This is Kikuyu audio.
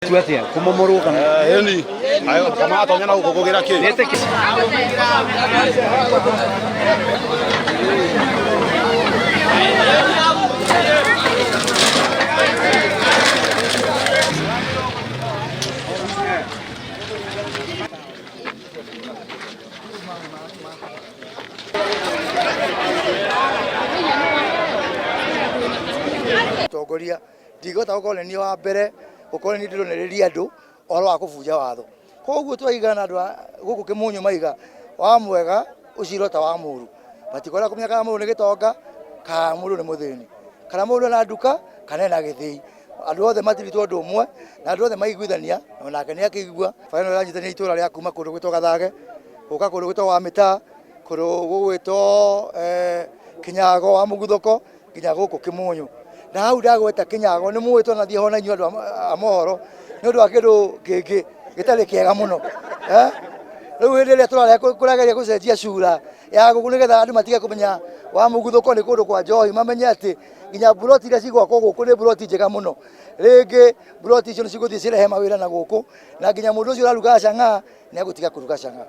Mũgũtua atĩa kũmomorwo kana Ĩni kama atonya na gũkũ kũgĩra kĩ Tongoria ndigota gũkorwo nĩ niĩ wa mbere gũkorwo nĩ niĩ ndĩronereria andũ ũhoro wa kũbunja watho. Koguo twaigana andũ a gũkũ Kĩmunyũ maiga wa mwega ũciro ta wa mũru, matikwenda kũmenya kana mũndũ nĩ gĩtonga kana mũndũ nĩ mũthĩni, kana mũndũ ena nduka kana ena gĩthĩi. Andũ othe matiritwo ũndũ ũmwe na andũ othe maiguithania onake nĩ akĩigua. Bara ĩno ĩranyitithania itũra rĩa kuma kũndũ gwĩtwo Gathage gũka kũndũ gwĩtwo Wamĩtaa, kũndũ gũgwĩtwo Kĩnyago wa Mũguthũko nginya gũkũ Kĩmunyũ. Na hau ndagweta Kĩnyago nĩ mũĩ twanathiĩ ho na inyuĩ andũ a mohoro nĩ ũndũ wa kĩndũ kĩngĩ gĩtarĩ kĩega mũno. Rĩu hĩndĩ ĩrĩa tũraria kũrageria gũcenjia cura ya gũkũ nĩgetha andũ matige kũmenya wa Mũguthũko nĩ kũndũ kwa njohi, mamenye atĩ nginya mburoti iria cigwakwo gũkũ nĩ mburoti njega mũno. Rĩngĩ mburoti icio nĩ cigũthiĩ cirehe mawĩra na gũkũ, na nginya mũndũ ũcio ũrarugaga chang'aa nĩ egũtiga kũruga chang'aa.